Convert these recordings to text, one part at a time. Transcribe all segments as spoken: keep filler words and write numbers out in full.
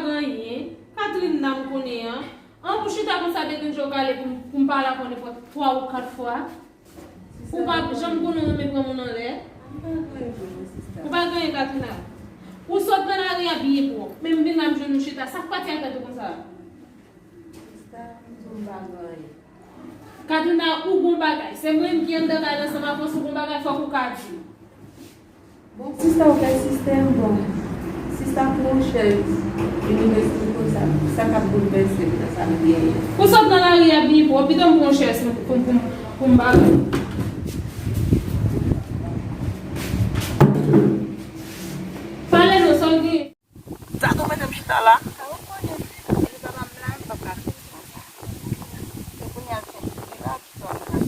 Anyen. Katrina m konnen an. An pou chita konsa depi m jwe w kale pou m, pou m pale avè w nenpòt twa ou kat fwa. Ou pa janm konnen w renmen pran moun anlè. Ou pa gen anyen, Katrina. Ou sot nan lari a byen pwòp. Men m vin la m jwenn ou chita. Sa k pati ak tèt ou konsa? Sista, m di w m pa gen anyen. Katrina, ou gon bagay. Se mwen ki anndan kay la ansanm avè w, si w gon bagay, fòk ou ka di m. Bon, sista, ou fè sistèm, bon. Sista pran yon chèz, vin eksplike w sa, sa k ap boulvèse m nan sa m genyen. Ou sot nan lari a byen pwòp, pito m pran yon chèz pou, pou, pou, pou m bagay. Pale non, sa w gen? Sa tou mete m chita la. Sa ou konnen, si li pa pa m la, m p ap ka fè sa. Se kounye a l fè m vire la, ki sa w ap ka fè.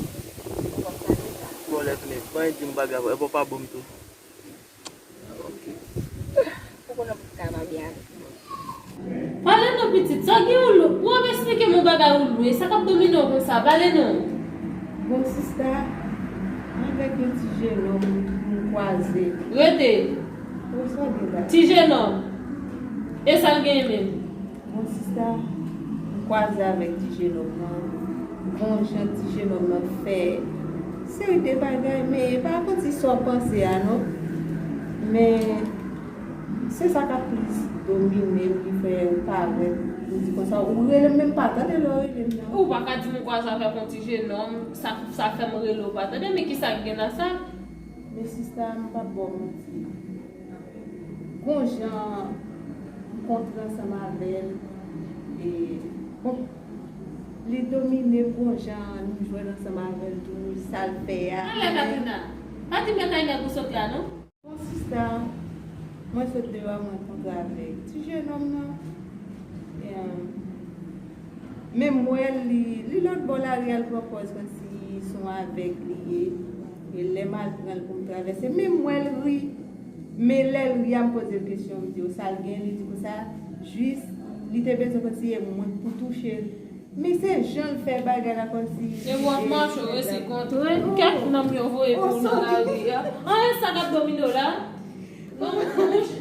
Ou konn sa deja. Bon, lè tounen, ban di m bagay, e bon pa bon m tou. Ok. Ou konnen pou ka pa byen avèk mwen. Pale non pitit, sa gen ou lou. Ou ap eksplike m yon bagay ou lou. E sa k ap domine w konsa, pale non. Bon, sista, m avèk yon ti jenòm m kwaze. Rete. Ti jenòm. E sa l genyen menm? Bon, sista, m kwaze avèk ti jenòm nan. Bon jan ti jenòm nan fè seri de bagay, men e pa kòmsi sa w panse a, non. Men se sa k ap plis domine m, ki fè ou pa wè m. Ou di konsa, ou rele m, men m pa tande lè w rele m nan. Ou pa ka di m ou kwaze avèk yon ti jenòm, sa, sa fè m rele w pa tande, men ki sa k gen nan sa? Men sista, m p ap ba w manti. Gon jan m kontre ansanm avè l, e, bon, li domine m, gon jan nou jwenn ansanm avè l tou, sa l fè a. Anlè Katrina, pa di m nan kay nèg ou sot la, non. Bon, sista, mwen sot deyò a, mwen kontre avèk ti jenòm nan. E, men m wè li, li lòt bò lari a, l pran pòz kòmsi se yon avèg li ye. E lè m al pran l pou m travèse, men m wè l ri. Men lè l ri a, m poze l kesyon, m di, "O, sa l gen?" Li di konsa, jis, li te bezwen kòmsi e mwen k pou touche l. Men se jan l fè bagay la kòmsi. E w ap mache w resi kontre kèk nonm yo voye pou w nan lari a. An, e sa k ap domine w la? Non, non,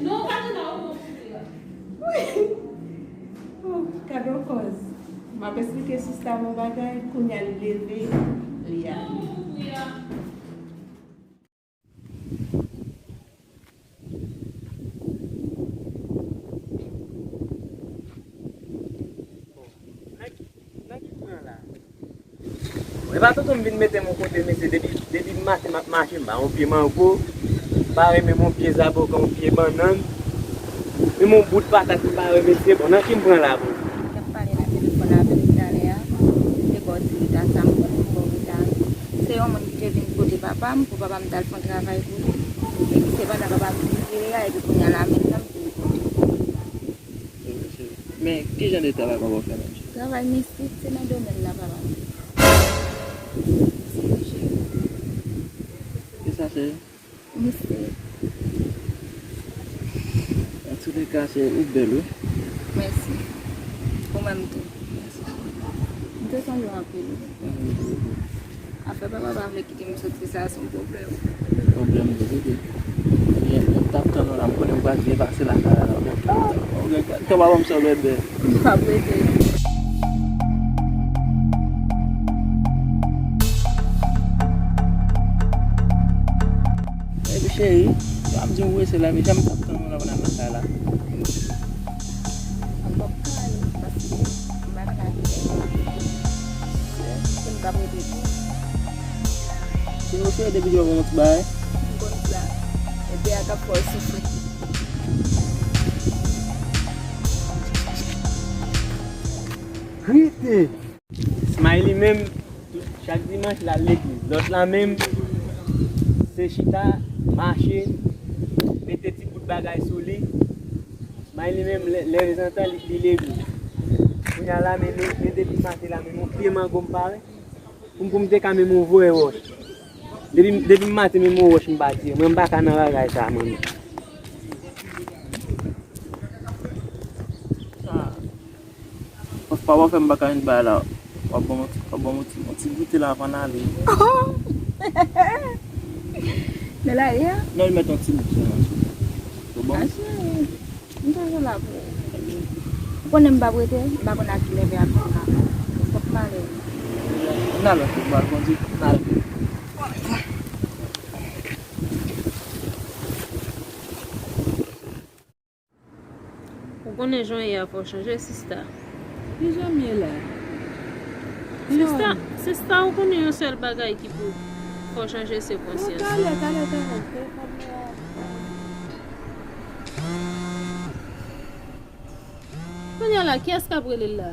non, Katrina, ou bon kote a. Wi. Oh, gade yon kòz. M ap eksplike sista m yon bagay, kounye a li leve, li ale. Nan ki, nan ki pwen la? E pa tonton m vin mete m yon kote, mesye, depi, depi maten m ap mache, m pa yon pye mango, m pa renmen yon pye zaboka, yon pye bannann, menm yon bout patat m pa renmen, mesye, bon, nan ki m pran la, bon? Te ap pale nan telefòn avè l talè a, m te ba w ti reta sa, m konnen m ba w reta. Se yon moun ki te vin kote papa m, pou papa m t al fè yon travay pou li. Epi se pandan papa m vin vire a, epi kounye a la menm nan m vin kote w. Men, ki jan de travay papa w fè menm? Travay mistik, se nan domèn la papa m. Dirije. E sa se? Mistik. Antouleka, se ou bèl, wi. Mèsi. Ou menm tou. Mèsi. M te sonje w anpil, wi. Afè papa pa vle kite m soti, sa se yon pwoblèm. Pwoblèm de, de, de. Byen, m t ap tann ou la, m konnen m pral byen pase lakay la. Tan pa ban m sèl bèbè. M p ap rete. Epi cheri, m ap di w wi, se la, men jan m t ap tann ou la, w nan lakay la. An kòk kay, paske m pa ka kite. Se, se m k ap rete tou. Sinon, se depi lè w yon ti bagay. M konn sa. Epi a k ap fè w soufri. Rete! Smiley menm, chak dimanch l al legliz. Lòt la menm, se chita, mache, mete ti bout bagay sou li. Smiley menm, lè, lè zantan, li, li legliz. Kounye a la, men, men, men depi maten la, men yon pye mango m pa wè. Pou m, pou m te ka menm yon vrè wòch. Depi, depi maten, menm yon wòch m pa tire. Mwen, m pa ka nan bagay sa, mwen menm. Sa. Papa w fè m pa ka vin bay la. W ap ban m yon ti, w ap ban m yon ti, yon ti goute la avan n ale. Nan lari a? Non, li mèt yon ti bout sèlman. Ou bon? A cheri, m toujou la pou ou. Konnen m p ap rete, m pa konn a kilè vè ap vin la. Fòk m ale. N al, ou pral kondui, n al. Ou konnen jan w ye a, fò w chanje, sista. Ki jan m ye la? Sista, sista, ou konnen yon sèl bagay ki pou fè w chanje, se konsyans. Talè, talè, talè. Kounye a la, kiyès k ap rele l la?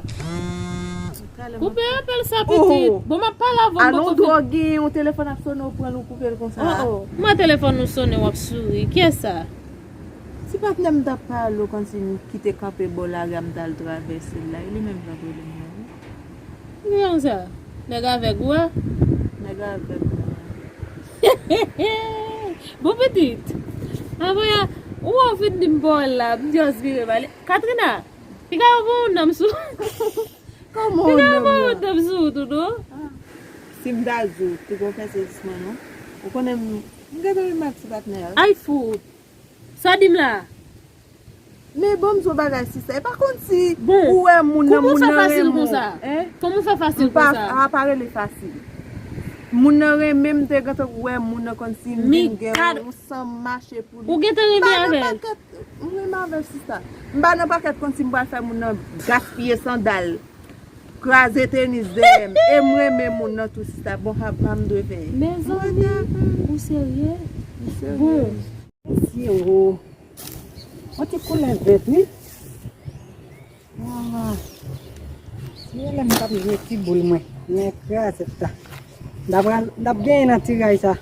Koupe apèl sa, pitit. Bon, m ap pale avè w, m poko fin. Alon dwòg, gen yon telefòn ap sonnen, ou pran l, ou koupe l konsa. Oh, oh. Kòman telefòn ou sonnen, w ap souri? Kiyès sa? Ti patnè m t ap pale w, kòmsi m kite kanpe bò lari a, m t al travèse l la, e li menm k ap rele m la, wi. Ki jan sa? Nèg avèg ou a? Nèg avèg mwen. Bon pitit. Avè a, ou wè w fin di m pa w la, m just vire m ale. Katrina, piga yo voye yon nonm sou. Kòman yon nonm la? Piga yo voye yon nonm sou ou tou, non? Ah. Si m ta di w, te gon fè sezisman, non? Ou konnen m, m gentan renmen ak ti patnè a. Ay fout. Sa di m la? Men bon, m di w bagay, sista. E pa kòmsi ou wè moun nan, moun nan renmen w. Kòman w fè fasil konsa? Kòman w fè fasil konsa? M pa, a pa rele fasil. Moun nan renmen m, te gentan wè moun nan kòmsi m vin gen yon sanm mache pou li. Ou gentan renmen avè l? M pa nan pakèt, m renmen avè l, sista. M pa nan pakèt kòmsi m pral fè moun nan gaspiye sandal, kraze tenis dèyè m. E m renmen moun nan tou, sista. Bon, ha, pa m dwe fè. Mezanmi, ou serye? M serye. Bon. Mesye, o. Yon ti koulè vèt, wi. Ah. Si e lè m t ap jwe ti boul mwen, men kraze ta. M t ap, m t ap genyen nan tiray sa.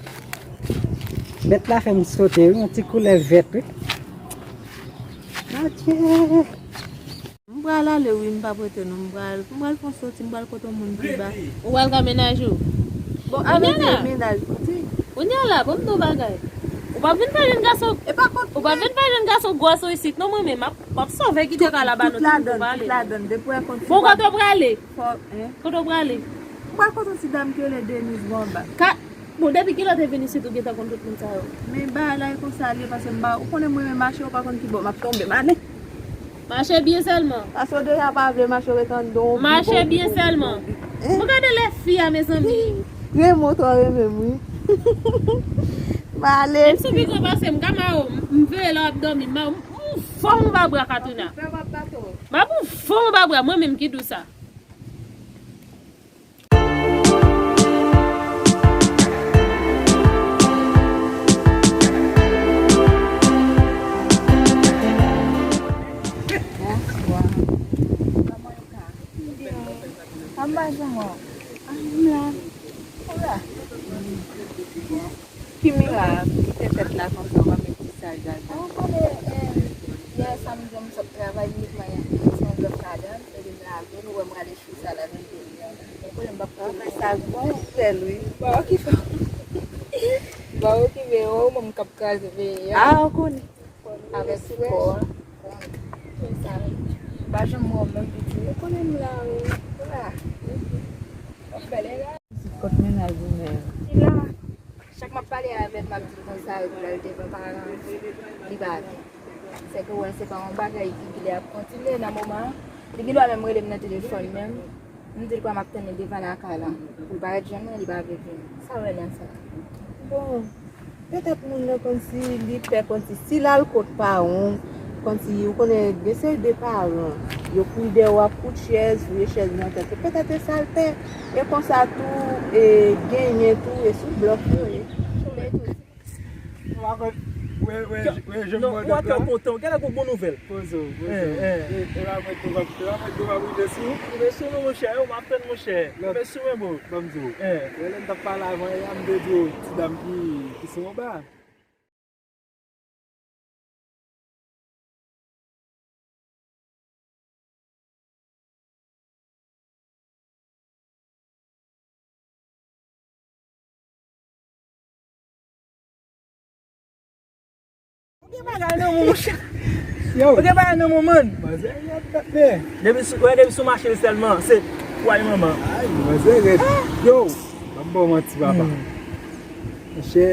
Bèt la fè m sote, wi, yon ti koulè vèt, wi. Adye. M pral ale wi, m p ap rete non, m pral, m pral fè yon soti, m pral kote yon moun pi ba. Ou pral ka menaj ou? Bon, avè di menaj, kote? Kounye a la, ban m di w bagay. Ou p ap vin fè jèn gason, ou p ap vin fè jèn gason gwo sou isit non, mwen menm, m ap, m ap sove kite kay la ba nou tout pou pale. Tout ladann, depi w wè konn. Bon, kote w prale? Kote w prale? M pral kote yon ti dam ki rele Denise Bonba. Bon, depi kilè w te vin isit ou gentan konn tout moun sa yo? Men bagay la e konsa l ye, paske m pa, ou konnen mwen menm mache, ou pa konn ki bò m ap tonbe, m ale. Mache byen sèlman. Paske w deja pa vle mache, w ret anndan w. Mache byen sèlman. Bon, gade lè fi a, mezanmi. Remo twò renmen m, wi. M ale. Menm si w pi gran pase m, m ka mare w, m, m veye lè w ap dòmi, m mare w, m, m fò m ba bra Katrina. M ap fè w ap bato. M ap fè w m ba bra, mwen menm ki di w sa. Bonswa. Kòman yo ka? Anba zanman. Ah, m la. Ou la? Ki mirak ki te fèt la konsa, w pa met ti saj ladan? Ou konnen, eh, yè samdi m sot travay, m met mwen se yon lòt ladan, epi m lave l, ou wè m rale chou sa ladan. Ou konnen m p ap konnen. Sa bon, ou fè l, wi. Ba okipe. Ba okipe, o, mwen m k ap kraze peyi a. Ah, ou konnen. Avèk sipò a. Konnen. Se sa. Ou pa janm wè m menm piti. Ou konnen m la, wi. Ou la. Ou bèl, e la. Kot mennaj ou menm? Li la. Chak m ap pale avè l, m ap di l konsa, l pral devan paran l. Li pa vle. Sèke wè, se pa yon bagay ki genlè ap kontinye nan moman an. Li gendwa menm rele m nan telefòn menm. M di l kwa m ap tann li devan lakay la. Pou l parèt jwenn mwen, li pa vle vini. Sa w wè nan sa? Bon, petèt moun nan kòmsi li pè, kòmsi si l al kot paran w, kòmsi ou konnen gen seri de paran, yo kouri dèyè w ap kout chèz, vire chèz nan tèt ou. Petèt e sa l pè. E konsa tou, e genyen tou, e sou blòf yo ye. Men tou, Wè, wè, wè, wè, je m wè dòt la. Ou atè w kontan, ou genlè gon bon nouvèl. Poze w, poze w. E, e pa mwen tou, e pa mwen tou, m ap rive sou ou. Rive sou nou, monchè, yo, m ap tann, monchè. Rive sou mwen, bro. Ban m di w. Wè, lè m t ap pale avan yè a, m te di w, ti dam ki, ki sou anba. Ou gen bagay nan men w, monchè. Yo. Ou gen bagay nan men w, man. Manzè rèd, tèt men. Depi sou, wè, depi sou mache l sèlman, se pway manman. Ay, manzè rèd. Yo, ban m ba w manti, papa. Monchè,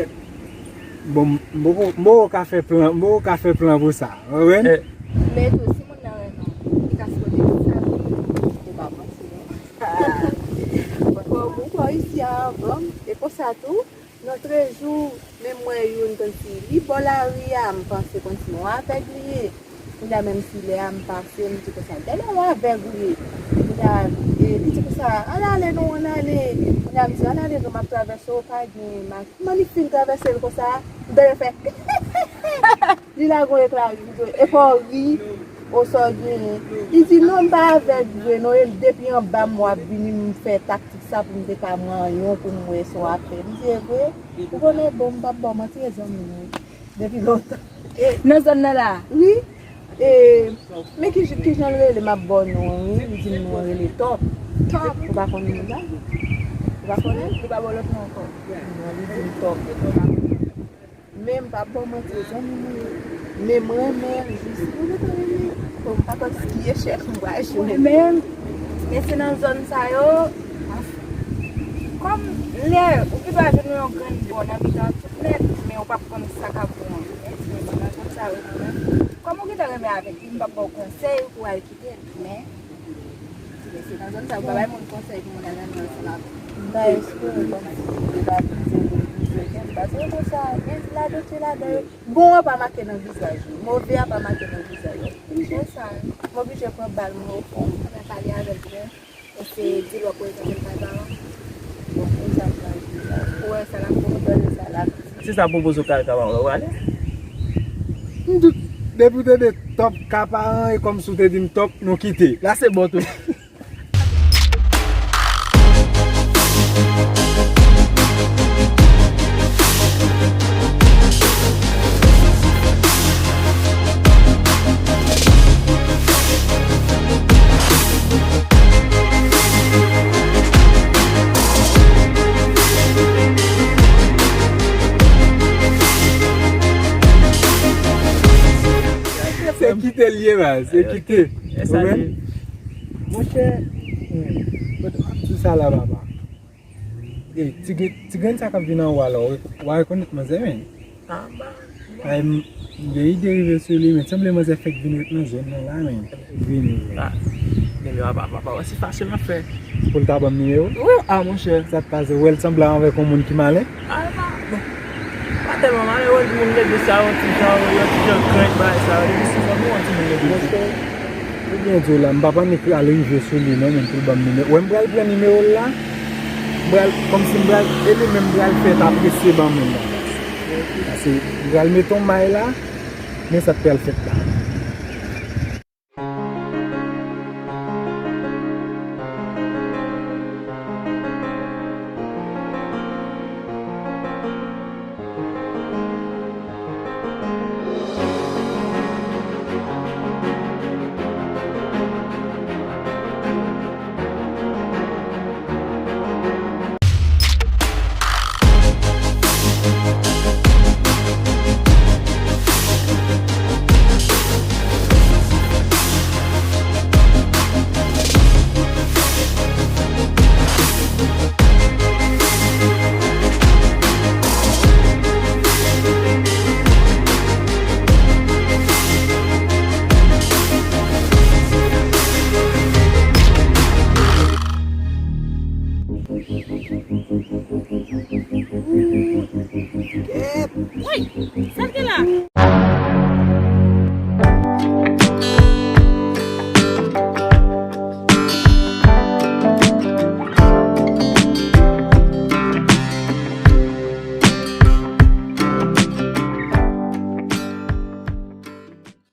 bon, m poko, m poko ka fè plan, m poko ka fè plan pou sa. Ou konprann? Men tou, si moun nan renmen w, li ka sipote Avan, e konsa tou, nan trezou, menm mwen youn kòmsi li bò lari a, m panse kòmsi yon avèg li ye. Kounye a menm si lè a m pase, m di konsa, gade yon avèg ou ye. Kounye a, e, li di konsa, ann ale non, ann ale. Kounye a m di, ann ale non, m ap travèse, w pa gen, m a, kòman li fin travèse l konsa, m tande fè. Li lage yon ekla ri, li di, epa w ri, oswa w genyen. Li di, non, m pa avèg vre, non, e depi anba m w ap vini, m fè taktik sa pou m te ka manyen w pou m wè sa w ap fè. M di, e vre? Ou konnen, bon, m p ap ba w manti, e zanmi m, wi. Depi lontan. E, nan zòn nan la? Wi. E, men ki, ki jan l rele, m ap ba w non an, wi. Li di m non an rele Tòp. Tòp. Ou pa konnen li la? Ou pa konnen? Li pa ba w lòt non ankò. Non, li di m Tòp. Men m p ap ba w manti, zanmi m wi. Men m renmen l, jis mwen gentan renmen. Bon, m pa konn ki echèl m pral jwe. Mwen menm, men se nan zòn sa yo, kòm lè ou pi ba jwenn yon grenn bò nan mitan tout nèt, men ou p ap konn sa k ap bon an. Men se nan zòn sa yo, mwen menm, kòm ou gentan renmen avèk li, m p ap ba w konsèy pou w al kite l, men, se nan zòn sa yo, pa bay moun konsèy pou moun al nan zòn sa la. M ta espere kòmsi li te ka vin se pou l vin se kenn, paske yo konsa, gen ladan, se ladan yo. Bon an pa make nan vizaj ou, move a pa make nan vizaj ou. Se sa. M oblije pran bal mwen ofon, mwen pale avè l byen. Eseye di l w ap prezante l bay paran. Bon, pou sa m pral di la. Ou wè sa l ap fè w, tande sa l ap di. Si sa pwopoze w kay ka paran, w prale? M dout, depi w tande Tòp ka paran, e kòmsi w te di m Tòp, nou kite. La se bon tou. Se kite l ye, baz. Se kite. Ou menm? Monchè, hmm, kote w ap di sa la, papa? E, ti grenn, ti grenn sa k ap vin anwo a la, w, w a rekonèt manzè, men. Ah, ba. Ay, m, m gen ide rive sou li, men sanble manzè fèk vin ret nan zòn nan la, men. Vini, men. Ah, men yo, apa, apa, apa, se fasil m ap fè. Pou l ta ban m nimewo? Wi, ah, monchè. Sa k pase, w wè l sanble avèk yon moun ki malen? Ah, pa, bon. Pa tèlman malen, wè, moun lede sa, yon ti jan, yon ti jan krenk, bagay sa, depi sou zòn nou, yon ti moun lede. Monchè, ou byen di w la, m pa pannik al rive sou li, non, men pou l ban m nimewo. Wè, m pral pran nimewo l la, m pral, kòmsi m pral, e li menm pral fè t apresye ban moun la. Paske m pral mete yon may la, men sa k pral fèt la. Kèt! Woy!